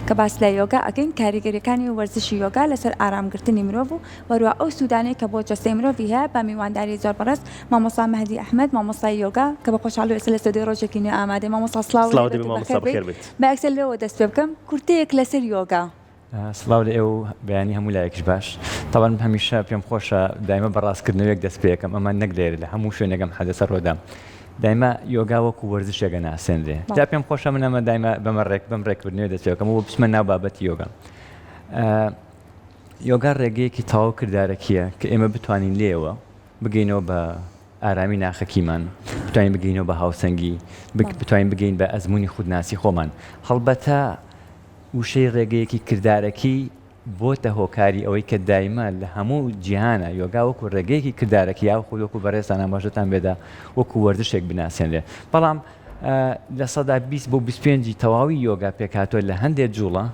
کە باس لە یۆگا ئەکەین کاریگەریەکانی وەرزشی یۆگا لەسەر ئارامگرتنی مرۆڤ و وەروا ئەو سوودانەی کە بۆ جەستەی مرۆڤی هەیە بە میوانداری زۆر بەڕێز مامۆستا مەهدی ئەحمەد مامۆستای یۆگا کە بە خۆشحاڵی ئێستا لە ستۆدیۆی ڕۆژێکی نوێ ئامادەی مامۆستا سڵاو سڵاو دەبێ مامۆستا بەخێر بێیت. با یەکسەر لێوە دەست پێ بکەم کورتەیەک لەسەر یۆگا. سڵاو لە ئێوە و بەیانی هەموو لایەکیش باش. تەبعەن هەمیشە پێم خۆشە دایمە بە ڕاستکردنەوەیەک دەست پێ ئەکەم ئەمە نەک لێرە لە هەموو شوێنێک ئەم حەدەسە ڕوودا دایمە یۆگا وەکو وەرزشێک ئەناسێنرێ جا پێم خۆشە من ئەمە دایمە بەمە ڕێک بەم ڕێککردنەوە دەست پێ بکەم و بچمە ناو بابەتی یۆگا. یۆگا ڕێگەیەکی تەواو کردارەکییە کە ئێمە بتوانین لێیەوە بگەینەوە بە ئارامی ناخەکیمان، بتوانین بگەینەوە بە هاوسەنگی، بتوانین بگەین بە ئەزموونی خودناسی خۆمان. هەڵبەتە وشەی ڕێگەیەکی کردارەکی بۆتە هۆکاری ئەوەی کە دایمە لە هەموو جیهانە یۆگا وەکو ڕێگەیەکی کردارەکی یاخود وەکو بەڕێزتان ئاماژەتان پێدا وەکو وەرزشێک بناسێنرێ. بەڵام 20% بۆ 25 ی تەواوی یۆگا پێکهاتووە لە هەندێ جوڵە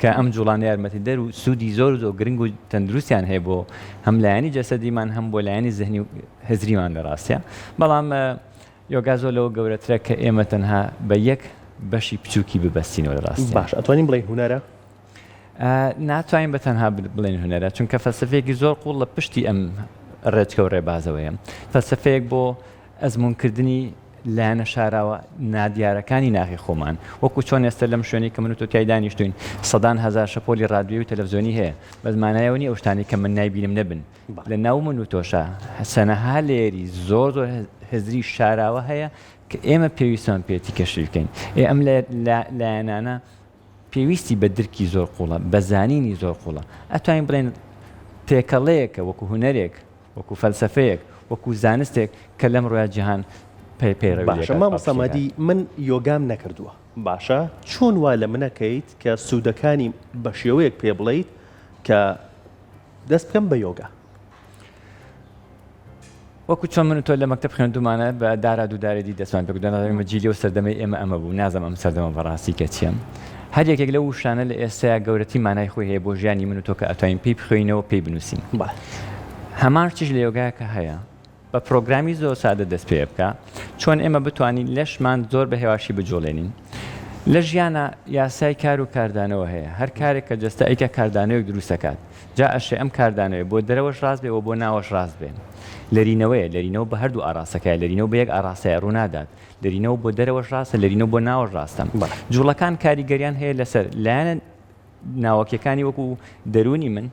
کە ئەم جوڵانە یارمەتیدەر و سوودی زۆر زۆر گرنگ و تەندروستیان هەیە بۆ هەم لایەنی جەسەدیمان هەم بۆ لایەنی زهنی و هزریمان لە ڕاستیا بەڵام یۆگا زۆر لەوە گەورەترە کە ئێمە تەنها بە یەک بەشی بچووکی ببەستینەوە لە ڕاستیا. باش ئەتوانین بڵێین هونەرە؟ ناتوانین بە تەنها بڵێین هونەرە چونکە فەلسەفەیەکی زۆر قوڵ لە پشتی ئەم ڕێچکە و ڕێبازەوەیە فەلسەفەیەک بۆ ئەزموونکردنی لایەنە شاراوە نادیارەکانی ناخی خۆمان، وەکو چۆن ئێستا لەم شوێنەی کە من و تۆ تیای دانیشتووین سەدان هەزار شەپۆلی ڕادیۆیی و تەلەفزیۆنی هەیە، بەس مانای ئەوە نییە ئەو شتانەی کە من نایبینم نەبن. لە ناو من و تۆشا چەنەها layer ی زۆر زۆر هزری شاراوە هەیە کە ئێمە پێویستمان پێیەتی کەشفی بکەین. ئێ ئەم لایەنانە پێویستی بە درکی زۆر قووڵە، بە زانینی زۆر قووڵە. ئەتوانین بڵێین تێکەڵەیەکە وەکو هونەرێک، وەکو فەلسەفەیەک، وەکو زانستێک کە لەمڕۆیا جیهان پەی پەیڕەوی باشە لێکات مامۆستا پاڵپشتی مەهدی کات. من یۆگام نەکردووە باشە چۆن وا لە منەکەیت کە سوودەکانی بە شێوەیەک پێ بڵێیت کە دەست بکەم بە یۆگا؟ وەکو چۆن من و تۆ لە مەکتەب خوێندومانە بە دارا دوودارێ دی دەستمان پێ کردووە ئێمە جیلی ئەو سەردەمەی ئێمە ئەمە بوو نازانم ئەم سەردەمە بەڕاستی کە چییە هەر یەکێک لەو وشانە لە ئێستایا گەورەترین مانای خۆی هەیە بۆ ژیانی من و تۆ کە ئەتوانین پێی بخوێینەوە پێی بنووسین بەڵێ. هەمان شتیش لە یۆگاکە هەیە بە پرۆگرامی زۆر سادە دەست پێ بکە چۆن ئێمە بتوانین لەشمان زۆر بە هێواشی بجوڵێنین لە ژیانە یاسای کار و کاردانەوە هەیە هەر کارێک کە جەستە ئەیکا کاردانەوەیەک دروست دەکات جا ئەشێ ئەم کاردانەوەیە بۆ دەرەوەش ڕاست بێ و بۆ ناوەش ڕاست بێ. لەرینەوەیە، لەرینەوە بە هەردوو ئاڕاستەکەیە، لەرینەوە بە یەک ئاڕاستەیە ڕوونادات. لەرینەوە بۆ دەرەوەش ڕاستە، لەرینەوە بۆ ناوەش ڕاستە. جووڵەکان کاریگەریان هەیە لەسەر لایەنە ناوەکیەکانی وەکو دەروونی من،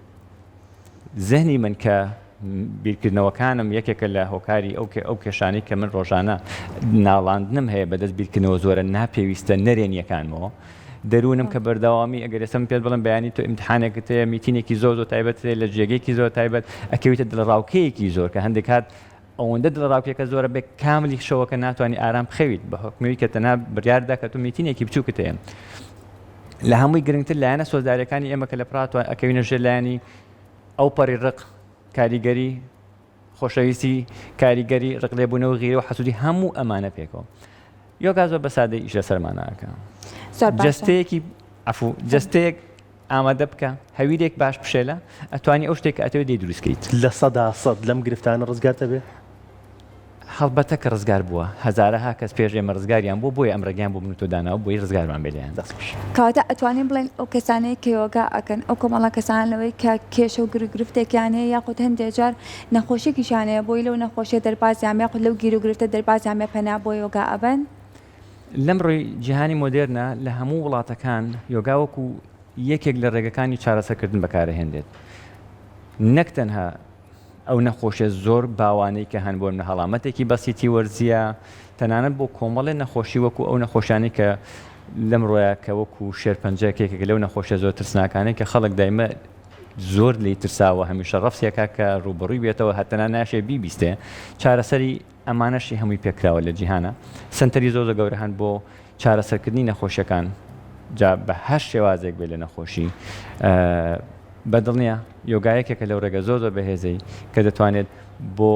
زهنی من کە بیرکردنەوەکانم یەکێکە لە هۆکاری ئەو ئەو کێشانەی کە من ڕۆژانە ناڵاندنم هەیە بەدەست بیرکردنەوە زۆرە ناپێویستە نەرێنیەکانمەوە. دەروونم کە بەردەوامی ئەگەر ئێستا من پێت بڵێم بەیانی تۆ ئیمتحانێکت هەیە میتینێکی زۆر زۆر تایبەت هەیە لە جێگەیەکی زۆر تایبەت ئەکەویتە دڵەڕاوکێیەکی زۆر کە هەندێک کات ئەوەندە دڵەڕاوکێکە زۆرە بێ کاملی شەوەکە ناتوانانی ئارام بخەویت بە حکمەوی کە تەنها بڕیاردا کە تۆ میتینێکی بچووکت هەیە لە هەمووی گرنگتر لایەنە سۆزداریەکانی ئێمە کە لە پراتوان ئەکەوینە ژێر لایەنی ئەو پەڕی ڕق کاریگەری خۆشەویستی کاریگەری ڕقلێبوونەوە غیرە و حەسوودی هەموو ئەمانە پێکەوە یۆگا زۆر بە سادەی ئیش لەسەرمان ئەکا. زۆر باشە. جەستەیەکی عەفوو جەستەیەک ئامادە بکە هەویرێک باش بشێلە ئەتوانی ئەو شتێک کە ئەتەوێت لێی دروست کەیت. 100% لەم گرفتانە ڕزگارت ئەبێ؟ هەڵبەتە کە ڕزگار بووە هەزارەها کەس پێش ئێمە ڕزگاریان بووە بۆیە ئەم ڕێگەیان بۆ من و تۆ داناوە بۆی ڕزگارمان بێ لێیان. دەست خۆش. کەواتە ئەتوانین بڵێین ئەو کەسانەی کە یۆگا ئەکەن ئەو کۆمەڵە کەسانە لەوەی کە کێشە و گرفتێکیان هەیە یاخود هەندێ جار نەخۆشیەکیشیان هەیە بۆی لەو نەخۆشیە دەربازیان بێ یاخود لەو گیروگرفتە دەربازیان بێ پەنا بۆ یۆگا ئەبەن؟ لەمڕۆی جیهانی مۆدێرنە لە هەموو وڵاتەکان یۆگا وەکو یەکێک لە ڕێگەکانی چارەسەرکردن بەکارئەهێنرێت نەک تەنها ئەو نەخۆشیە زۆر باوانەی کە هەن بۆ هەڵامەتێکی بەسیتی وەرزیە تەنانەت بۆ کۆمەڵێ نەخۆشی وەکو ئەو نەخۆشیانەی کە لەمڕۆیە کە وەکو شێرپەنجە کێکێک لەو نەخۆشیە زۆر ترسناکانەی کە خەڵک دایمە زۆر لێی ترساوە هەمیشە ڕەفسێکە کە ڕووبەڕووی بێتەوە هەتەنا ناشێ بیبیستێ چارەسەری ئەمانەشی هەمووی پێکراوە لە جیهانە سەنتەری زۆر زۆر گەورە هەن بۆ چارەسەرکردنی نەخۆشیەکان جا بە هەر شێوازێک بێت لە نەخۆشی بە دڵنیا یۆگا یەکێکە لەو ڕێگە زۆر زۆر بەهێزەی کە دەتوانێت بۆ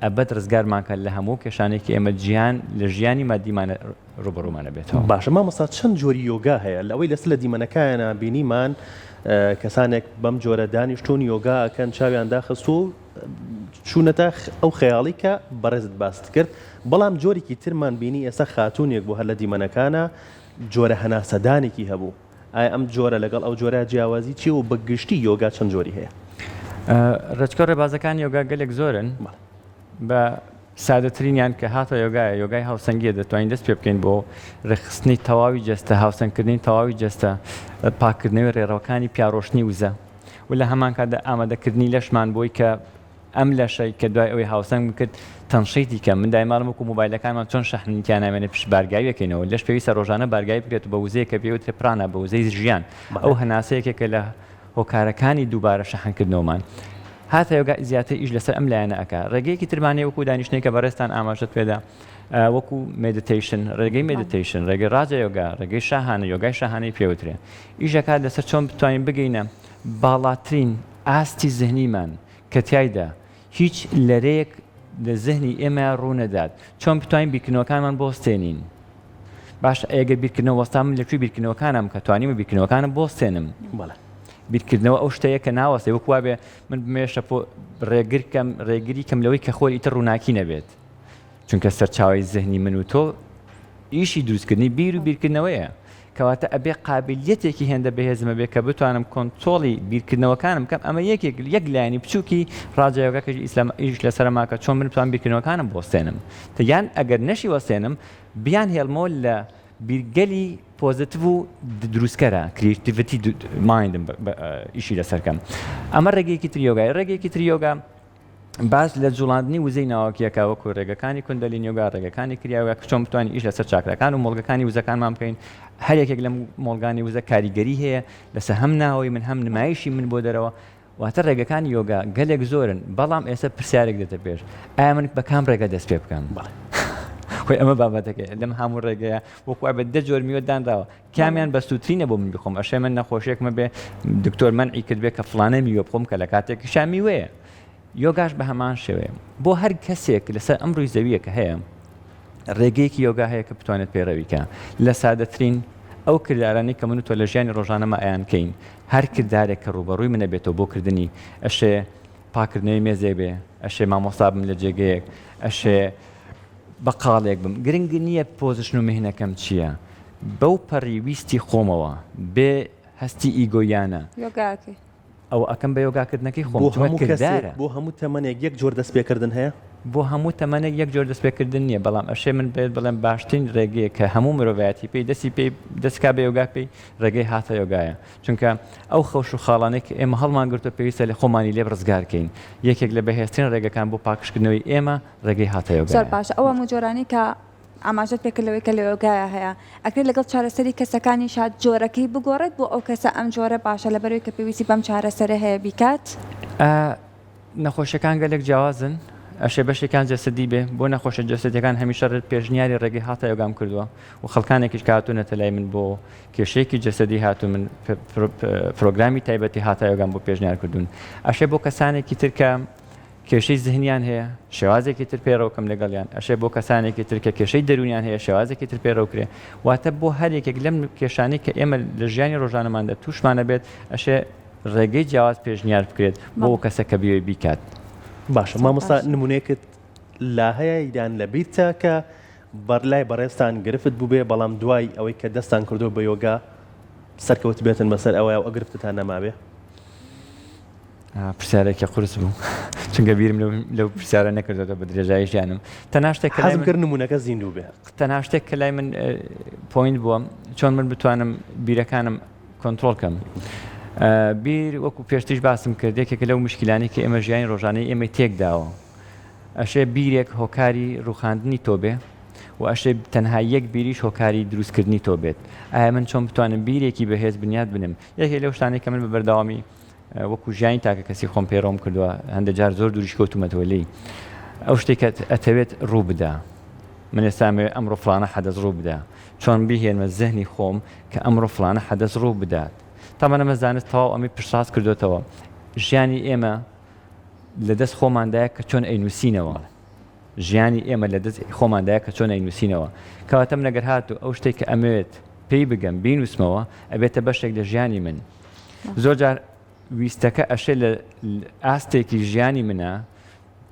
ئەبەد ڕزگارمان کات لە هەموو کێشانێکی ئێمە جیان لە ژیانی مادیمانە ڕوبەڕوومانە بێتەوە. باشە مامۆستا چەند جۆری یۆگا هەیە؟ لەوەی لەسەر لە دیمەنەکایانا بینیمان کەسانێک بەم جۆرە دانیشتوون یۆگا ئەکەن چاویان داخستووە و چوونەتە ئەو خەیاڵی کە بەڕێزت باست کرد بەڵام جۆرێکی ترمان بینی ئێستا خاتوونێک بوو هەر لە دیمەنەکانا جۆرە هەناسەدانێکی هەبوو. ئایا ئەم جۆرە لەگەڵ ئەو جۆرە جیاوازی چیە و بە گشتی یۆگا چەند جۆری هەیە؟ ڕێچکە و ڕێبازەکانی یۆگا گەلێک زۆرن. بە سادەترینیان کە هاتە یۆگایە، یۆگای هاوسەنگیە، دەتوانین دەست پێ بکەین بۆ ڕێکخستنی تەواوی جەستە، هاوسەنگکردنی تەواوی جەستە، پاککردنەوەی ڕێڕەوەکانی پیاڕۆشتنی وزە و لە هەمان کاتدا ئامادەکردنی لەشمان بۆی کە ئەم لەشەی کە دوای ئەوەی هاوسەنگم کرد تەنشیتی کەم من دایماڵم وەکو مۆبایلەکانمان چۆن شەحنی تیا نامێنێ پشت بارگاویەکەینەوە لەش پێویستە ڕۆژانە بارگاوی بکرێت و بە وزەیەک کە پێی وترێ پرانا بە وزەی ژیان ئەو هەناسە یەکێکە لە هۆکارەکانی دووبارە شەحنکردنەوەمان هاتە یۆگا زیاتر ئیش لەسەر ئەم لایەنە ئەکا ڕێگەیەکی ترمان هەیە وەکو دانیشتنێک کە بەڕێزتان ئاماژەت پێدا وەکو meditation ڕێگەی meditation ڕێگەی ڕاجە یۆگا ڕێگەی شاهانە یۆگای شاهانەی پێوترێ ئیشەکات لەسەر چۆن بتوانین بگەینە باڵاترین ئاستی زهنیمان کە تیایدا هیچ لەرەیەک لە زهنی ئێمە ڕوونەدات، چۆن بتوانین بیرکردنەوەکانمان بوەستێنین؟ باشە ئەگەر بیرکردنەوە وەستا من لە کوێ بیرکردنەوەکانم کە توانیمە بیرکردنەوەکانم بوەستێنم؟ بەڵێ. بیرکردنەوە ئەو شتەیە کە ناوەستێ وەکو وابێ من بمەوێ شەپۆ ڕێگر کەم ڕێگری کەم لەوەی کە خۆر ئیتر ڕووناکی نەبێت. چونکە سەرچاوەی زهنی من و تۆ ئیشی دروستکردنی بیر و بیرکردنەوەیە کەواتە ئەبێ قابلیەتێکی هێندە بەهێزم هەبێ کە بتوانم کۆنترۆڵی بیرکردنەوەکانم بکەم ئەمە یەکێک یەک لایەنی بچووکی ڕاجایۆگا کە ئیسلام ئیش لەسەر ماکە چۆن من بتوانم بیرکردنەوەکانم بوەستێنم یان ئەگەر نەشی وەستێنم بیان هێڵمەوە لە بیرگەلی positive و دروستکەرە creativity mind م ئیشی لەسەرکەم ئەمە ڕێگەیەکی تری یۆگای ڕێگەیەکی تری یۆگا باس لە جوڵاندنی وزەی ناوەکییەکە وەکو رێگەکانی کوندەلینی یۆگا، رێگەکانی کریا یۆگا کە چۆن بتوانین ئیش لەسەر چاکراکان و مۆڵگەکانی وزەکانمان بکەین، هەر یەکێک لەم مۆڵگانی وزە کاریگەری هەیە لەسەر هەم ناوەوەی من هەم نمایشی من بۆ دەرەوە، واتە رێگەکانی یۆگا گەلێک زۆرن، بەڵام ئێستا پرسیارێک دێتە پێش ئایا من بە کام رێگە دەست پێ بکەم؟ خۆی ئەمە بابەتەکەیە لەم هەموو رێگەیە وەکو ئەبێت دە جۆر میوە دانراوە کامیان بەسوودترینە بۆ من بخۆم ئەشێ من نەخۆشیەکم هەبێ دکتۆر مەنعی کردبێ کە فڵانە میوە بخۆم کە لە کاتێکیشا میوەیە یۆگاش بە هەمان شێوەیە بۆ هەر کەسێک لەسەر ئەم ڕووی زەویە کە هەیە ڕێگەیەکی یۆگا هەیە کە بتوانێت پەیڕەوی کە لە سادەترین ئەو کردارانەی کە من و تۆ لە ژیانی ڕۆژانەما ئەیان کەین هەر کردارێک کە ڕووبەڕووی منە بێتەوە بۆ کردنی ئەشێ پاکردنەوەی مێزێک بێ ئەشێ مامۆستا بم لە جێگەیەک ئەشێ بەقاڵێک بم گرنگ نییە position و میهنەکەم چییە بەو پەڕی ویستی خۆمەوە بێ هەستی ئیگۆیانە یۆگاکەی. ئەوە ئەکەم بە یۆگاکردنەکەی خۆم بۆ چونکە هەموو کەسێک کردارە. بۆ هەموو تەمەنێک یەک جۆر دەستپێکردن هەیە؟ بۆ هەموو تەمەنێک یەک جۆر دەستپێکردن نییە بەڵام ئەشێ من پێت بڵێم باشترین ڕێگەیە کە هەموو مرۆڤایەتی پێی دەستی پێی دەست کا بە یۆگا پێی ڕێگەی هاتە یۆگایە چونکە ئەو خەوش و خاڵانەی کە ئێمە هەڵمان گرتووە پێویستە لە خۆمانی لێ ڕزگار کەین یەکێک لە بەهێزترین ڕێگەکان بۆ پاکژکردنەوەی ئێمە ڕێگەی هاتە زۆر یۆگایە. باشە ئەو هەموو جۆرانەی کە ئاماژەت پێکرد لەوەی کە لە یۆگایا هەیە ئەکرێت لەگەڵ چارەسەری کەسەکانیشا جۆرەکەی بگۆڕێت بۆ ئەو کەسە ئەم جۆرە باشە لەبەرئەوەی کە پێویستی بەم چارەسەرە هەیە بیکات؟ نەخۆشیەکان گەلێک جیاوازن ئەشێ بەشێکیان جەسەدی بێ بۆ نەخۆشە جەسەدیەکان هەمیشە پێشنیاری ڕێگەی هاتە یۆگام کردووە و خەڵکانێکیش کە هاتوونەتە لای من بۆ کێشەیەکی جەسەدی هاتوون من پرۆگرامی تایبەتی هاتە یۆگام بۆ پێشنیار کردوون ئەشێ بۆ کەسانێکی تر کە کێشەی زهنیان هەیە شێوازێکی تر پەیڕەوکەم لەگەڵیان ئەشێ بۆ کەسانێکی تر کە کێشەی دەروونیان هەیە شێوازێکی تر پەیڕەوکرێ واتە بۆ هەر یەکێک لەم کێشانەی کە ئێمە لە ژیانی ڕۆژانەماندا تووشمانە بێت ئەشێ ڕێگەی جیاواز پێشنیار بکرێت بۆ ئەو کەسە کە بیەوێت بیکات. باشە مامۆستا نمونەیەکت لا هەیە یان لە بیرتە کە بەر لای بەڕێزتان گرفت بووبێ بەڵام دوای ئەوەی کە دەستان کردووە بە یۆگا سەرکەوتبێتن بەسەر ئەوەیا و ئەو گرفتەتان نەمابێ؟ پرسیارێکی قورس بوو چونکە بیرم لەو پرسیارە نەکردێتەوە بە درێژایی ژیانم تەنها شتێک کە حەزم کرد نمونەکە زیندوو بێ تەنها شتێک کە لای من point بووە چۆن من بتوانم بیرەکانم کۆنترۆڵ کەم بیر وەکو پێشتریش باسم کرد یەکێکە لەو مشکلانەی کە ئێمە ژیانی ڕۆژانەی ئێمەی تێکداوە ئەشێ بیرێک هۆکاری ڕوخاندنی تۆ بێ و ئەشێ تەنها یەک بیریش هۆکاری دروستکردنی تۆ بێت ئایا من چۆن بتوانم بیرێکی بەهێز بنیات بنم یەکێک لەو شتانەی کە من بە بەردەوامی وەکو ژیانی تاکە کەسی خۆم پەیڕەوم کردووە هەندێک جار زۆر دووریش کەوتومەتەوە لێی ئەو شتێک کە ئەتەوێت ڕوو بدا من ئێستا ئەمەوێت ئەمڕۆ فڵانە حەدەس ڕوو بدا چۆن بیهێنمە زهنی خۆم کە ئەمڕۆ فڵانە حەدەس ڕوو بدات تەمەن ئەمە زانست تەواو ئەمەی پشتڕاست کردوێتەوە ژیانی ئێمە لە دەست خۆماندایە کە چۆن ئەینووسینەوە ژیانی ئێمە لە دەست خۆماندایە کە چۆن ئەینووسینەوە. کەواتە من ئەگەر هاتوو ئەو شتەی کە ئەمەوێت پێی بگەم بینووسمەوە، ئەبێتە بەشێک لە ژیانی من. زۆر جار ویستەکە ئەشێ لە ئاستێکی ژیانی منە.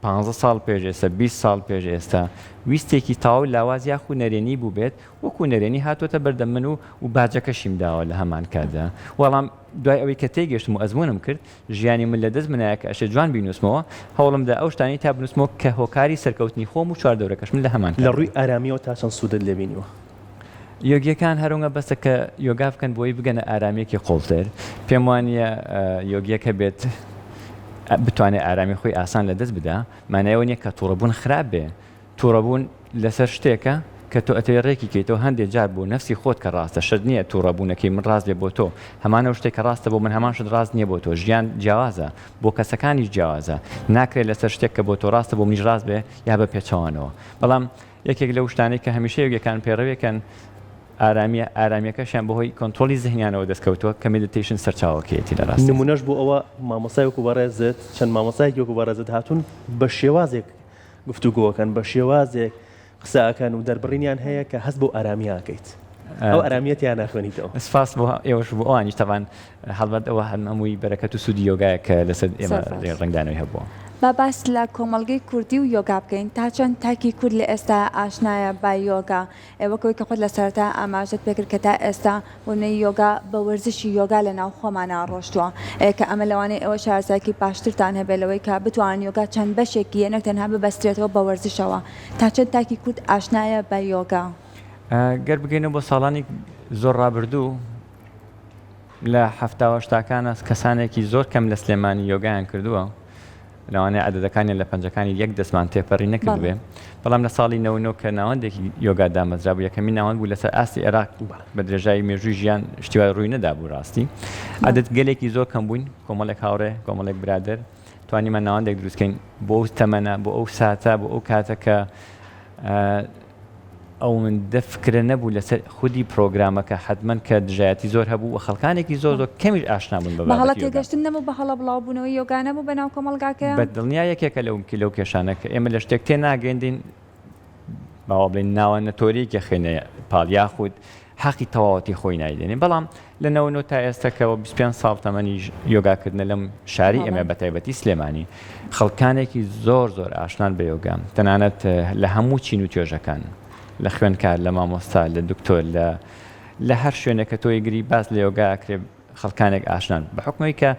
پانزە ساڵ پێش ئێستا، 20 ساڵ پێش ئێستا، ویستێکی تەواو لاواز یاخو نەرێنی بووبێت، وەکو نەرێنی هاتووەتە بەردەم من و و باجەکەشیم داوە لە هەمان کاتدا. وەڵام دوای ئەوەی کە تێگەشتم و ئەزموونم کرد، ژیانی من لە دەست منایە کە ئەشێ جوان بینووسمەوە، هەوڵم دا ئەو شتانەی تا بنووسمەوە کە هۆکاری سەرکەوتنی خۆم و چواردەورەکەشمن لە هەمان لە کاتدا. ڕووی ئارامییەوە تا چەند سوودت لێ بینیوە؟ یۆگییەکان هەرونگە بەسە کە یۆگا بکەن بۆی بگەنە ئارامییەکی قوڵتر. پێم وا نییە یۆگییەک هەبێت بتوانێت ئارامی خۆی ئاسان لەدەست بدا. مانای ئەوە نییە کە توڕەبوون خراپ بێ. توڕەبوون لەسەر شتێکە کە تۆ ئەتەوێ ڕێکی کەیتەوە هەندێ جار بۆ نەفسی خۆت کە ڕاستە شەرت نییە توڕەبوونەکەی من ڕاست بێ بۆ تۆ هەمان ئەو شتێک کە ڕاستە بۆ من هەمان شت ڕاست نییە بۆ تۆ ژیان جیاوازە بۆ کەسەکانیش جیاوازە ناکرێت لەسەر شتێک کە بۆ تۆ ڕاستە بۆ منیش ڕاست بێ یا بە پێچەوانەوە بەڵام یەکێک لەو شتانەی کە هەمیشە یۆگیەکان پەیڕەوێکەن ئارامیە، ئارامیەکەشیان بەهۆی کۆنترۆڵی زهنیانەوە دەستکەوتووە کە meditation سەرچاوەکەیەتی لە ڕاستیا. نمونەش بۆ ئەوە مامۆستای وەکو بەڕێزت، چەند مامۆستایەکی وەکو بەڕێزت هاتوون بە شێوازێک گفتوگۆ ئەکەن، بە شێوازێک قسە ئەکەن و دەربڕینیان هەیە کە هەست بەو ئارامیە ئەکەیت. ئەو ئارامیە تیا ناخوێنیتەوە. سپاس بۆ ئێوەش و بۆ ئەوانیش تەبعەن هەڵبەت ئەوە هەمووی بەرەکەت و سوودی یۆگایە کە لەسەر ئێمە ڕەنگدانەوەی هەبووە. با باس لە کۆمەڵگەی کوردی و یۆگا بکەین، تا چەند تاکی کورد لە ئێستا ئاشنایە بە یۆگا؟ وەک ئەوەی کە خۆت لە سەرەتا ئاماژەت پێکرد کە تا ئێستا بۆنەی یۆگا بە وەرزشی یۆگا لە ناو خۆمانا ڕۆشتووە کە ئەمە لەوانەیە ئێوە شارەزایەکی باشترتان هەبێت لەوەی کە بتوانن یۆگا چەند بەشێکی نەک تەنها ببەسترێتەوە بە وەرزشەوە تا چەند تاکی کورد ئاشنایە بە یۆگا؟ گەر بگەینەوە بۆ ساڵانی زۆر ڕابردوو لە حەفتا و هەشتاکانە کەسانێکی زۆر کەم لە سلێمانی یۆگایان کردووە لەوانەیە عەدەدەکانیان لە پەنجەکانی یەک دەستمان تێپەڕی نەکردبێ بەڵام لە ساڵی 99 کە ناوەندێکی یۆگا دامەزرا بوو یەکەمین ناوەند بوو لەسەر ئاستی عێراق بە درێژایی مێژووی ژیان شتی وای ڕووی نەدابوو ڕاستی عەدەد گەلێکی زۆر کەم بووین کۆمەڵێک هاوڕێ کۆمەڵێک برادەر توانیمان ناوەندێک دروستکەین بۆ ئەو تەمەنە بۆ ئەو ساتە بۆ ئەو کاتە کە ئەوەندە فکرە نەبوو لەسەر خودی پرۆگرامەکە حەتمەن کە دژایەتی زۆر هەبوو و خەڵکانێکی زۆر زۆر کەمیش ئاشنا بوون بە بە هەڵە بابەتی یۆگا. تێگەشتن نەبوو بە هەڵە بڵاوبوونەوەی یۆگا نەبوو بە ناو کۆمەڵگاکەیا؟ بە دڵنیا یەکێکە لەو لەو کێشانە کە ئێمە لە شتێک تێناگەیندین با وا بڵێین ناوەنەتۆرییەکی ئەخەینە پاڵ یاخود حەقی تەواوەتی خۆی نایدەنێ بەڵام لە 99 تا ئێستا کە 25 ساڵ تەمەنی یۆگاکردنە لەم شاری ئێمە بە تایبەتی سلێمانی خەڵکانێکی زۆر زۆر ئاشنان بە یۆگا تەنانەت لە هەموو چین و توێژەکان لە خوێندکار لە مامۆستا لە دکتۆر لە لە هەر شوێنێک کە تۆی گری باس لە یۆگا ئەکرێ خەڵکانێک ئاشنان بە حوکمەوەی کە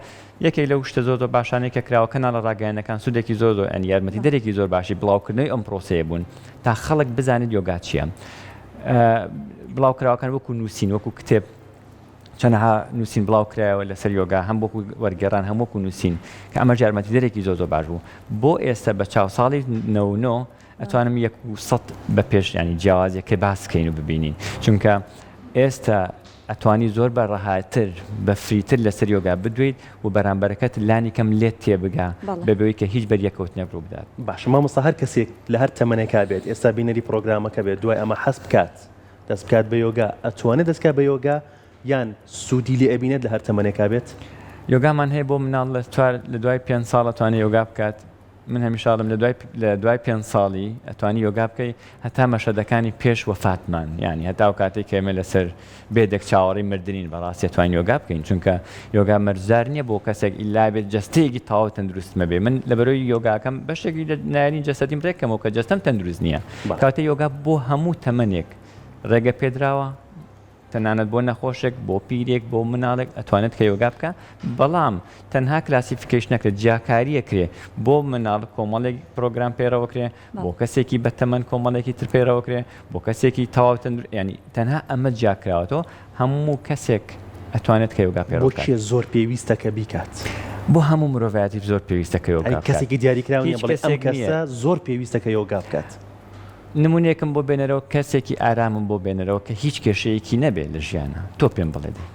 یەکێک لەو شتە زۆر زۆر باشانەی کە کراوە کەناڵە ڕاگەیاندنەکان سوودێکی زۆر زۆر یانی یارمەتیدەرێکی زۆر باشی بڵاوکردنەوەی ئەم پرۆسەیە بوون تا خەڵک بزانێت یۆگا چییە بڵاوکراوەکان وەکو نووسین وەکو کتێب چەنەها نووسین بڵاو کرایەوە لەسەر یۆگا هەم وەکو وەرگێڕان هەم وەکو نووسین کە ئەمەش یارمەتیدەرێکی زۆر زۆر باش بوو بۆ ئێستا بە چاو ساڵی 99 ئەتوانم یەک و سەد بە پێش ینی جیاوازیەکە باس کەین و ببینین چونکە ئێستا ئەتوانی زۆر بە ڕەهاتر بە free تر لەسەر یۆگا بدوێیت و بەرامبەرەکەت لانی کەم لێت تێبگا بەبێ ئەوەی کە هیچ بەریەکەوتنێک ڕووبدات. باشە مامۆستا هەر کەسێک لە هەر تەمەنێکا بێت ئێستا بینەری پڕۆگرامەکە بێت دوای ئەمە حەز بکات دەست بکات بە یۆگا ئەتوانێت دەست بکات بە یۆگا یان سوودی لێ ئەبینێت لە هەر تەمەنێکا بێت؟ یۆگامان هەیە بۆ مناڵ لە چوار لە دوای پێنج ساڵ ئەتوانێت یۆگا بکات من هەمیشە ئەڵێم لە دوای لە دوای پێنج ساڵی ئەتوانی یۆگا بکەی هەتا مەشهەدەکانی پێش وەفاتمان یانی هەتا ئەو کاتەی کە ئێمە لەسەر بێدێک چاوەڕێی مردنین بەڕاستی ئەتوانین یۆگا بکەین چونکە یۆگا مەرجدار نییە بۆ کەسێک ئیلا بێت جەستەیەکی تەواو تەندروست مەبێ من لەبەرەوەی یۆگاکەم بەشێکی لە نایاری جەسەدیم ڕێککەمەوە کە جەستەم تەندروست نییە کاتە یۆگا بۆ هەموو تەمەنێک ڕێگە پێدراوە تەنانەت بۆ نەخۆشێک، بۆ پیرێک، بۆ مناڵێک ئەتوانێت کە یۆگا بکا، بەڵام تەنها classification نەکرێت، جیاکاری ئەکرێ، بۆ مناڵ کۆمەڵێک پرۆگرام پەیڕەوەکرێ، بۆ کەسێکی بەتەمەن کۆمەڵێکی تر پەیڕەوەکرێ، بۆ کەسێکی تەواو تەندروست، یانی تەنها ئەمە جیاکراوەتەوە، هەموو کەسێک ئەتوانێت کە یۆگا پەیڕەو بۆ بکات. کێ زۆر پێویستە کە بیکات؟ بۆ هەموو مرۆڤایەتی زۆر پێویستە کە یۆگا یانی بکات. کەسێکی دیاریکراو نییە هیچ بڵێ ئەم کەسێک نییە. کەسە زۆر پێویستە کە یۆگا بکات. نمونەیەکم بۆ بێنەرەوە کەسێکی ئارامم بۆ بێنەرەوە کە هیچ کێشەیەکی نەبێ لە ژیانا تۆ پێم بڵێ دەی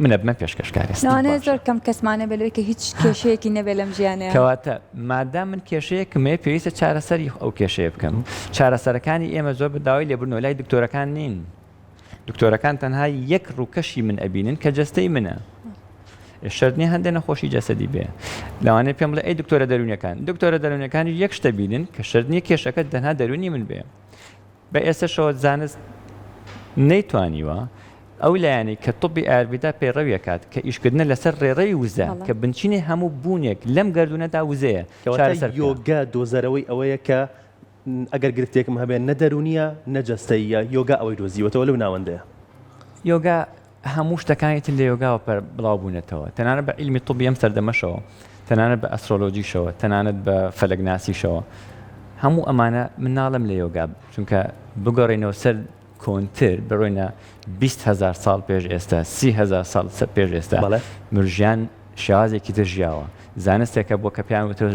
من ئەبمە پێشکەشکار ئێستا لەوانەیە باشە زۆر کەم کەسمان هەبێ لەوەی کە هیچ کێشەیەکی نەبێ لەم ژیانەیا. کەواتە مادام من کێشەیەکم هەیە پێویستە چارەسەری ئەو کێشەیە بکەم چارەسەرەکانی ئێمە زۆر بە داوای لێبوردنەوە لای دکتۆرەکان نین دکتۆرەکان تەنها یەک ڕووکەشی من ئەبینن کە جەستەی منە شەرت نیە هەندێک نەخۆشی جەسەدی بێ لەوانەیە پێم بڵێ ئەی دکتۆرە دەروونیەکان دکتۆرە دەروونیەکانی یەک شتە بینن کە شەرت نیە کێشەکە تەنها دەروونی من بێ بە ئێستەشەوە زانست نەیتوانیوە. ئەو لایەنەی کە طبی ئایورڤیدا پەیڕەوی ئەکات کە ئیشکردنە لەسەر ڕێڕەوی وزە کە بنچینەی هەموو بوونێک لەم گەردوونەدا وزەیە کەواتە چارەسەر بکا. یۆگا دۆزەرەوەی ئەوەیە کە ئەگەر گرفتێکم هەبێ نە دەروونییە نە جەستەییە، یۆگا ئەوەی دۆزیوەتەوە لەو ناوەندەیە. یۆگا هەموو شتەکانی تر لە یۆگاوە بڵاو بوونەتەوە، تەنانەت بە عیلمی طبی ئەم سەردەمەشەوە، تەنانەت بە ئەسترۆلۆجیشەوە، تەنانەت بە فەلەکناسیشەوە، هەموو ئەمانە من ناڵێم لە یۆگا، چونکە بگەڕێینەوە سەر کۆنتر، بڕۆینە 20 هەزار ساڵ پێش ئێستا، 30 هەزار ساڵ پێش ئێستا، مرۆڤ شێوازێکی تر ژیاوە، زانستێک هەبووە کە پێیان وتووە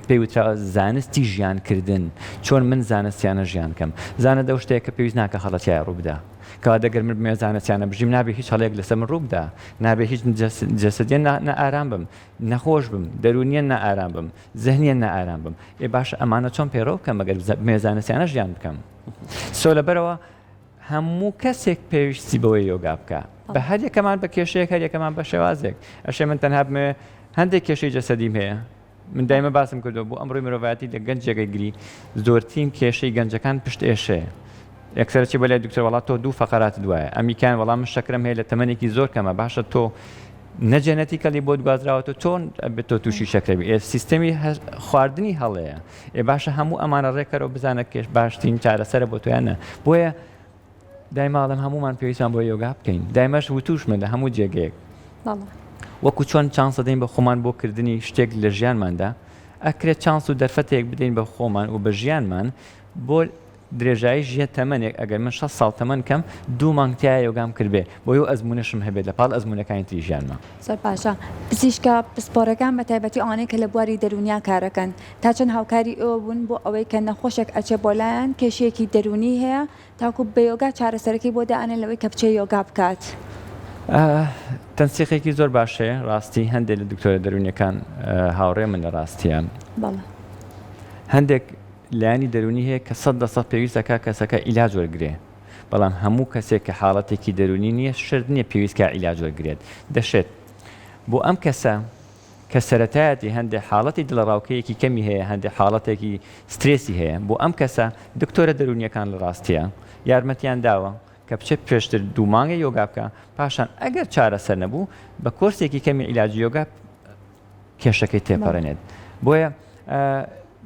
پێی وتراوە زانستی ژیانکردن، چۆن من زانستیانە ژیان کەم؟ زانست ئەو شتەیە کە پێویست ناکا هەڵە تیایا ڕوو بدا. کەواتە گەر من بمەوێت زانستیانە بژیم نابێ هیچ هەڵەیەک لەسەر من ڕوو بدا، نابێ هیچ جەسەدیەن نائارام بم، نەخۆش بم، دەروونیەن نائارام بم، زهنیەن نائارام بم. ئێ باشە ئەمانە چۆن پەیڕەو بکەم ئەگەر بمەوێت زانستیانە ژیان بکەم؟ so لەبەرئەوە هەموو کەسێک پێویستی بەوەیە یۆگا بکا بە هەر یەکەمان بە کێشەیەک هەر یەکەمان بە شێوازێک ئەشێ من تەنها بمەوێ هەندێک کێشەی جەسەدیم هەیە من دایمە باسم کردو بۆ ئەمڕۆی مرۆڤایەتی لە گەنج جێگەی گری زۆرترین کێشەی گەنجەکان پشت ئێشەیە یەکسەر چی بەلای دکتۆر وەڵا تۆ دوو فەقەرات دوایە ئەمیکان وەڵام من شەکرم هەیە لە تەمەنێکی زۆر کەمە باشە تۆ نە genetically بۆت گوازراوەتەوە چۆن ئەبێت تۆ تووشی شەکرە بی ئێ سیستەمی خواردنی هەڵەیە ئێ باشە هەموو ئەمانە ڕێکەرەوە بزانە کێش باشترین چارەسەرە بۆ تۆیان نە بۆیە دایمە ئەڵێم هەمومان پێویستمان بۆ یۆگا بکەین دایمەش وتوشمە لە هەموو جێگەیەک وەکو چۆن چانس دەدەین بە خۆمان بۆ کردنی شتێک لە ژیانماندا ئەکرێت چانس و دەرفەتێک بدەین بە خۆمان و بە ژیانمان بۆ درێژایی ژیە تەمەنێک ئەگەر من 60 ساڵ تەمەن کەم دوو مانگ تیا یۆگام کردبێ بۆی و ئەزمونەشم هەبێت لە پاڵ ئەزمونەکانی تری ژیانما. زۆر باشە پزیشکە پسپۆرەکان بە تایبەتی ئەوانەی کە لە بواری دەروونیا کارەکەن تا چەند هاوکاری ئێوە بوون بۆ ئەوەی کە نەخۆشێک ئەچێ بۆ لایان کێشەیەکی دەروونی هەیە تاکو بە یۆگا چارەسەرەکەی بۆ دائەنێن لەوەی کە بچێ یۆگا بکات؟ تەنسیقێکی زۆر باش هەیە ڕاستی هەندێک لە دکتۆرە دەروونیەکان هاوڕێ من لە ڕاستیە بەڵێ. هەندێک لایەنی دەروونی هەیە کە 100% پێویست دەکات کەسەکە عیلاج وەرگرێ بەڵام هەموو کەسێک کە حاڵەتێکی دەروونی نییە شەرت نییە پێویست کا عیلاج وەرگرێت دەشێت بۆ ئەم کەسە کە سەرەتایەتی هەندێ حاڵەتی دڵەڕاوکێیەکی کەمی هەیە هەندێ حاڵەتێکی سترێسی هەیە بۆ ئەم کەسە دکتۆرە دەروونیەکان لە ڕاستیا یارمەتیان داوە کە بچێت پێشتر دوو مانگێ یۆگا بکا پاشان ئەگەر چارەسەر نەبوو بە کۆرسێکی کەمی عیلاجی یۆگا کێشەکەی تێپەڕێنێت بۆیە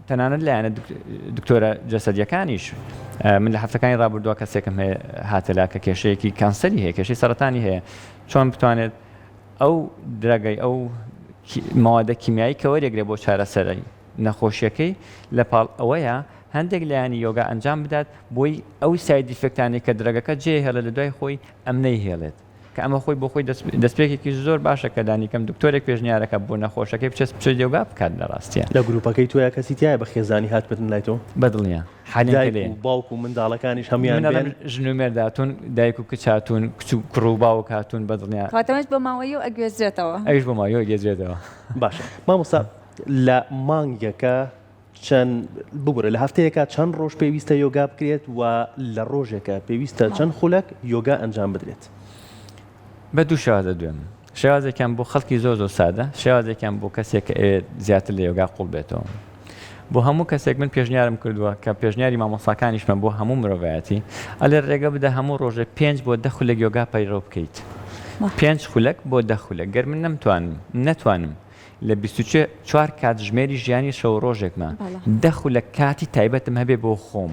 تەنانەت لایەنە دکتۆرە جەسەدیەکانیش من لە هەفتەکانی ڕابردووە کەسێکم هەیە هاتەلا کە کێشەیەکی کانسەری هەیە کێشەی سەرەتانی هەیە چۆن بتوانێت ئەو drug ەی ئەو مەوادە کیمیایی کە وەرێگرێ بۆ چارەسەرەی نەخۆشیەکەی لە پاڵ ئەوەیە هەندێک لایەنی یۆگا ئەنجام بدات بۆی ئەو side effect انەی کە drug ەکە جێ هێڵێت لە دوای خۆی ئەم نەیهێڵێت کە ئەمە خۆی بۆ خۆی دەستپێکێکی زۆر باشە کە لانیکەم دکتۆرێک پێشنیارەکە بۆ نەخۆشەکەی بچێت بچێت یۆگا بکات لە ڕاستیە. لە گروپەکەی تۆیا کەسی تیایە بە خێزانی هاتبێتن لای تۆ؟ بەدڵنیا حالیان کە دایک لێیە. و باوک و منداڵەکانیش هەموویان من ئەڵێم بێن؟ ژن و مێرد هاتوون، دایک و کچ هاتوون، کچ و کوڕ و باوک هاتوون بەدڵنیا. کەواتە ئەمەش بۆ ماوەیی و ئەگوێزرێتەوە. ئەویش بۆ ماوەیی و ئەگوێزرێتەوە. باشە مامۆستا لە مانگێکا چەند ببورە لە هەفتەیەکا چەند ڕۆژ پێویستە یۆگا بکرێت و لە ڕۆژێکا پێویستە چەند خولەک یۆگا ئەنجام بدرێت؟ بە دوو شێواز دەدوێم شێوازێکیان بۆ خەڵکی زۆر زۆر سادە شێوازێکیان بۆ کەسێک کە ئەوێت زیاتر لە یۆگا قوڵ بێتەوە بۆ هەموو کەسێک من پێشنیارم کردووە کە پێشنیاری مامۆساکانیشمە بۆ هەموو مرۆڤایەتی ئەلێ ڕێگە بدە هەموو ڕۆژێ پێنج بۆ دە خولەک یۆگا پەیڕەو بکەیت پێنج خولەک بۆ دە خولەک گەر من نەمتوانم نەتوانم لە 24 کاتژمێری ژیانی شەو ڕۆژێکمە دە خولەک کاتی تایبەتم هەبێ بۆ خۆم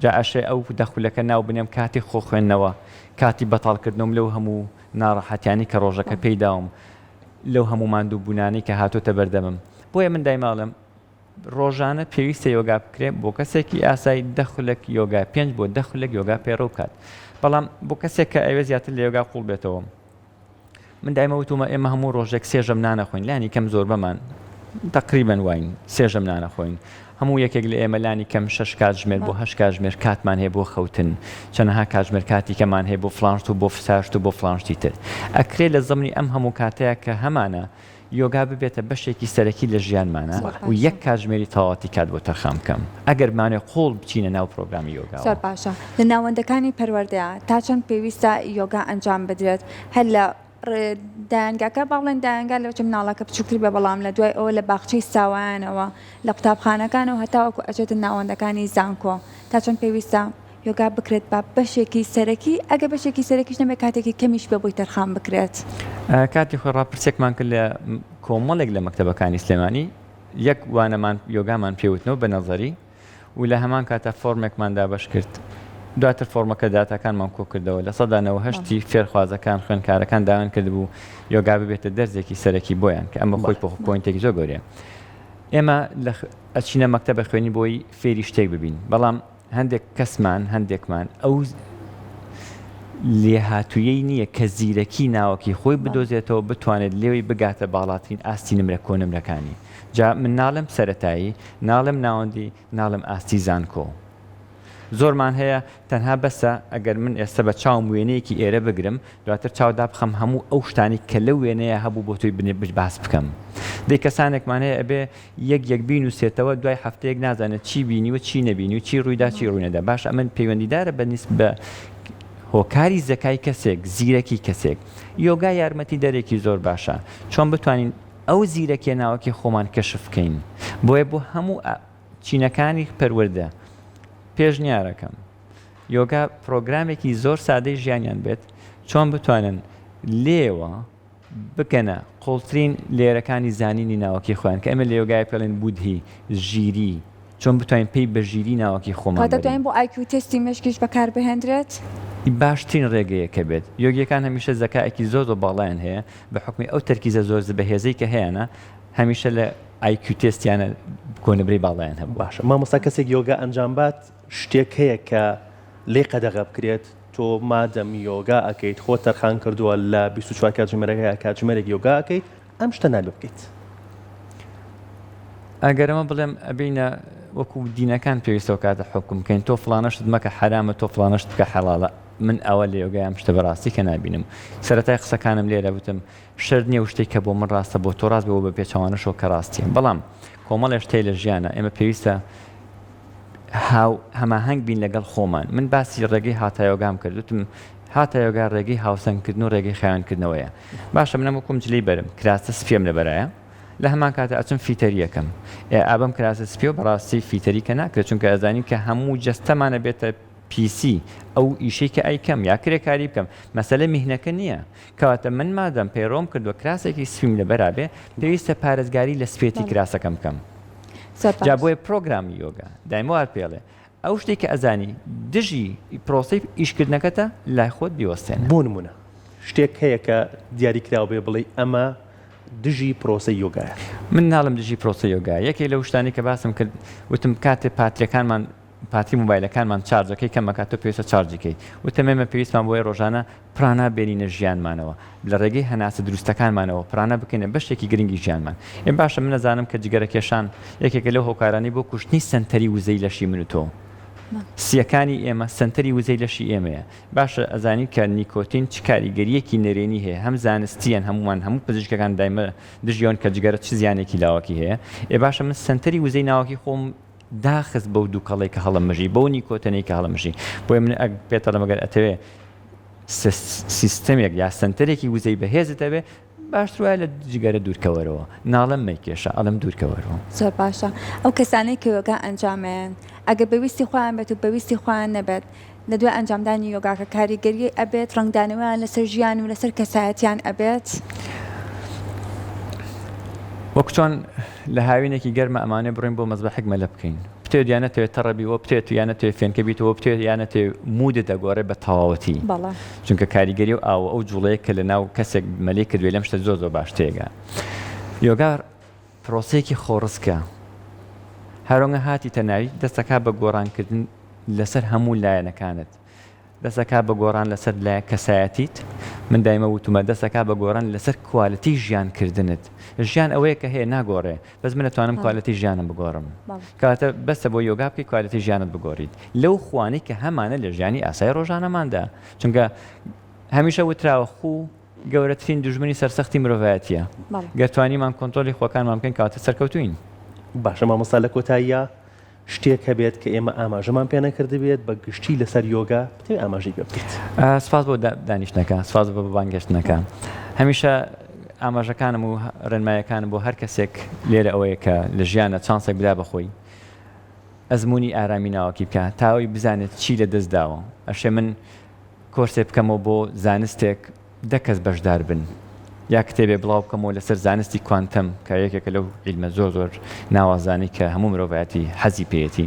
جا ئەشێ ئەو دە خولەکە ناو بنێم کاتی خۆ خوێندنەوە، کاتی بەتاڵ کردنەوەم لەو هەموو ناڕەحەتیانەی کە ڕۆژەکە پێی داوم، لەو هەموو ماندوو بوونانەی کە هاتۆتە بەردەمم. بۆیە من دایمە ئەڵێم ڕۆژانە پێویستە یۆگا بکرێ، بۆ کەسێکی ئاسایی دە خولەک یۆگا، پێنج بۆ دە خولەک یۆگا پەیڕەو بکات. بەڵام بۆ کەسێک کە ئەیەوێ زیاتر لە یۆگا قووڵ بێتەوە، من دایمە وتومە ئێمە هەموو ڕۆژێک سێ ژەم نان ئەخۆین لانی کەم زۆربەمان تەقریبەن واین سێ ژەم نان ئەخۆین هەموو یەکێک لە ئێمە لانی کەم شەش کاتژمێر بۆ هەشت کاتژمێر کاتمان هەیە بۆ خەوتن چەنەها کاتژمێر کاتی کەمان هەیە بۆ فڵانشت و بۆ فساشت و بۆ فڵانشتی تر ئەکرێ لە زەمنی ئەم هەموو کاتەیە کە هەمانە یۆگا ببێتە بەشێکی سەرەکی لە ژیانمانا و یەک کاتژمێری تەواوەتی کات بۆ تەرخان بکەم ئەگەر بمانەوێت قووڵ بچینە ناو پرۆگرامی یۆگاوە. زۆر باشە لە ناوەندەکانی پەروەردەیا تا چەند پێویستە یۆگا ئەنجام بدرێت هەر لە دایەنگاکە با بڵێن دایەنگا لەوچە مناڵەکە بچووکتر بێ بەڵام لە دوای ئەوە لە باخچەی ساوایانەوە لە قوتابخانەکانەوە هەتاوەکو ئەچێتە ناوەندەکانی زانکۆ تا چەند پێویستە؟ یۆگا بکرێت بە بەشێکی سەرەکی، ئەگەر بەشێکی سەرەکیش نەبێت کاتێکی کەمیش بێ بۆی تەرخان بکرێت؟ کاتی خۆی ڕاپرسیەکمان کرد لە کۆمەڵێک لە مەکتەبەکانی سلێمانی، یەک وانەمان یۆگامان پێ وتنەوە بە نەزەری و لە هەمان کاتا فۆرمێکمان دابەش کرد، دواتر فۆرمەکە داتاکانمان کۆکردەوە 98% ی فێرخوازەکان خوێندکارەکان داوایان کردبوو یۆگا ببێتە دەرزێکی سەرەکی بۆیان کە ئەمە خۆی point ێکی زۆر گەورەیە. ئێمە لە ئەچینە مەکتەبە خوێنی بۆی فێری شتێک ببین بەڵام هەندێک کەسمان هەندێکمان ئەو لێهاتوویەی نییە کە زیرەکی ناوەکی خۆی بدۆزێتەوە بتوانێت لێوی بگاتە باڵاترین ئاستی نمرە کۆنمرەکانی جا من ناڵێم سەرەتایی ناڵێم ناوەندی ناڵێم ئاستی زانکۆ زۆرمان هەیە تەنها بەسە ئەگەر من ئێستا بە چاوم وێنەیەکی ئێرە بگرم دواتر چاو دابخەم هەموو ئەو شتانەی کە لەو وێنەیە هەبوو بۆ تۆی بنێ باس بکەم دەی کەسانێکمان هەیە ئەبێ یەک یەک بینوسێتەوە دوای هەفتەیەک نازانێت چی بینیوە چی نەبینی و چی ڕوویدا چی ڕووینەدا باشە ئەمە پەیوەندیدارە بە نیسب بە هۆکاری زەکای کەسێک زیرەکی کەسێک یۆگا یارمەتی دەرێکی زۆر باشە چۆن بتوانین ئەو زیرەکیە ناوەکی خۆمان کەشف بکەین بۆیە بۆ هەموو چینەکانی پەروەردە پێشنیارەکەم یۆگا پرۆگرامێکی زۆر سادەی ژیانیان بێت چۆن بتوانن لێوە بکەنە قوڵترین layer ەکانی زانینی ناوەکی خۆیان کە ئێمە لە یۆگای پێڵێن بودهی ژیری چۆن بتوانین پێی بە ژیری ناوەکی خۆمان کاتە توانین بۆ IQ test ی مێشکیش بەکاربهێندرێت؟ باشترین ڕێگەیە کە بێت. یۆگیەکان هەمیشە زەکایەکی زۆر زۆر باڵایان هەیە بە حوکمی ئەو تەرکیزە زۆر بەهێزەی کە هەیانە هەمیشە لە IQ test یانە کۆنمرەی باڵایان هەبووە. باشە مامۆستا کەسێک یۆگا ئەنجام بات شتێک هەیە کە لێی قەدەغە بکرێت تۆ مادەم یۆگا ئەکەیت خۆت تەرخان کردووە لە 24 کاتژمێرەکەیا کاتژمێرێک یۆگا ئەکەیت ئەم شتە نابێ بکەیت. ئەگەر ئەمە بڵێم ئەبینە وەکو دینەکان پێویستە ئەو کاتە حوکم بکەین تۆ فڵانە شت مەکە حەرامە تۆ فڵانە شت بکە حەڵاڵە من ئەوە لە یۆگای ئەم شتە بەڕاستی کە نابینم سەرەتای قسەکانم لێرە وتم شەرت نییە و شتێک کە بۆ من ڕاستە بۆ تۆ ڕاست بێ و بە پێچەوانەشەوە کە ڕاستیە بەڵام کۆمەڵێ شت هەیە لە ژیانە ئێمە پێویستە هاو هەماهەنگ بین لەگەڵ خۆمان من باسی ڕێگەی هاتایۆگام کرد وتم هاتایۆگا ڕێگەی هاوسەنگکردن و ڕێگەی خاوێنکردنەوەیە باشە منم وەکوم جلی بەرم کراسە سپیم لەبەرایە لە هەمان کاتە ئەچم فیتەریەکەم ئێ ئابەم کراسە سپیەوە بەڕاستی فیتەری کە ناکرێت چونکە ئەزانین کە هەموو جەستەمانە بێتە پیسی ئەو ئیشەی کە ئەیکەم یا کرێکاری بکەم مەسەلە میهنەکە نییە کەواتە من مادەم پەیڕەوم کردووە کراسێکی سپیم لەبەرا بێ پێویستە پارێزگاری لە سپێتی کراسەکەم بکەم جا بۆیە پرۆگرامی یۆگا دایمە وات پێڵێ ئەو شتێک کە ئەزانی دژی پرۆسەی ئیشکردنەکەتە لای خۆت بیوەستێنە. بۆ نمونە شتێک هەیە کە دیاریکراو بێ بڵێی ئەمە دژی پرۆسەی یۆگایە؟ من ناڵێم دژی پرۆسەی یۆگایە یەکێک لەو شتانەی کە باسم کرد وتم کاتێ پاتریەکانمان پاتری مۆبایلەکانمان چارجەکەی کەم ئەکات تۆ پێویستە چارجی کەی وتم ئێمە پێویستمان بۆیە ڕۆژانە پرانا بێنینە ژیانمانەوە لە ڕێگەی هەناسە دروستەکانمانەوە پرانا بکەینە بەشێکی گرنگی ژیانمان ئێ باشە من ئەزانم کە جگەرە کێشان یەکێکە لەو هۆکارانەی بۆ کوشتنی سەنتەری وزەی لەشی من و تۆ سیەکانی ئێمە سەنتەری وزەی لەشی ئێمەیە باشە ئەزانین کە نیکۆتین چ کاریگەریەکی نەرێنی هەیە هەم زانستیەن هەموومان هەموو پزیشکەکان دایمە دژیەوەن کە جگەرە چ زیانێکی لاوەکی هەیە ئێ باشە من سەنتەری وزەی ناوەکی خۆم داخست بەو دوکەڵەی کە هەڵەمژی، بەو نیکۆتەنەی کە هەڵەمژی. بۆیە من ئەگ پێت دەڵێم ئەگەر ئەتەوێ سیستەمێک یا سەنتەرێکی وزەی بەهێزت هەبێ، باشتر وایە لە جگەرە دوورکەوەرەوە. ناڵێم مەیکێشە، ئەڵێم دوورکەوەرەوە. زۆر باشە. ئەو کەسانەی کە یۆگا ئەنجامەیەن، ئەگەر بە ویستی خۆیان بێت و بە ویستی خۆیان نەبێت، لە دوای ئەنجامدانی یۆگاکە کاریگەریی ئەبێت، ڕەنگدانەوەیان لەسەر ژیان و لەسەر کەسایەتیان ئەبێت؟ وەک چۆن لە هاوینێکی گەرمە ئەمانەوێ بڕۆین بۆ مەزبەحێک مەلە بکەین، بتەوێت یا نەتەوێت تەڕە بی وە بتەوێت یا نەتەوێت فێنکە بیتەوە بتەوێت یا نەتەوێت mood ت ئەگۆڕێ بە تەواوەتی بەڵێ. چونکە کاریگەری و ئاو و ئەو جوڵەیە کە لە ناو کەسێک مەلەی کردوێ لەم شتە زۆر زۆر باش تێگا. یۆگا پرۆسەیەکی خۆڕسکە هەرۆنگە هاتیتە ناوی دەستەکا بە گۆڕانکردن لەسەر هەموو لایەنەکانت دەستەکا بە گۆڕان لەسەر لایە کەسایەتیت من دایمە وتومە دەستەکا بە گۆڕان لەسەر quality ژیان کردنت ژیان ئەوەیە کە هەیە ناگۆڕێ بەس من ئەتوانم quality ژیانم بگۆڕم کەواتە بەسە بۆ یۆگا بکەی quality ژیانت بگۆڕیت لەو خوانەی کە هەمانە لە ژیانی ئاسای ڕۆژانەماندا چونکە هەمیشە وتراوە خوو گەورەترین دوژمنی سەرسەختی مرۆڤایەتیە گەر توانیمان کۆنترۆلی خوەکانمان بکەین کەواتە سەرکەوتوین. باشە مامۆستا لە کۆتاییا شتێک هەبێت کە ئێمە ئاماژەمان پێ نەکردبێت بە گشتی لەسەر یۆگا بتەوێت ئاماژەی پێ بکەیت؟ سپاس بۆ دانیشتنەکە سپاس بۆ بانگهێشتنەکە هەمیشە ئاماژەکانم و ڕێنمایەکانم بۆ هەر کەسێک لێرە ئەوەیە کە لە ژیانە چانسێک بدا بە خۆی. ئەزموونی ئارامی ناوەکی بکا تا ئەوی بزانێت چی لە دەست داوە. ئەشێ من کۆرسێ بکەمەوە بۆ زانستێک دە کەس بەشدار بن یا کتێبێ بڵاو بکەمەوە لەسەر زانستی کوانتەم کە یەکێکە لەو عیلمە زۆر زۆر ناوازانەی کە هەموو مرۆڤایەتی حەزی پێیەتی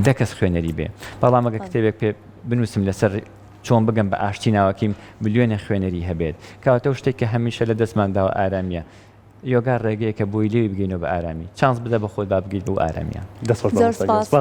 دە کەس خوێنەری بێ بەڵام ئەگەر کتێبێک پێ بنووسم لەسەر چۆن بگەم بە ئاشتی ناوەکیم ملیۆنێ خوێنەری هەبێت کەواتە ئەو شتێک کە هەمیشە لە دەستمان داوە ئارامیە یۆگا ڕێگەیەکە بۆی لێی بگەینەوە بە ئارامی چانس بدە بە خۆت با بگەیت بەو ئارامیە. دەست خۆش زۆر مامۆستا گیان سپاس. سپاس.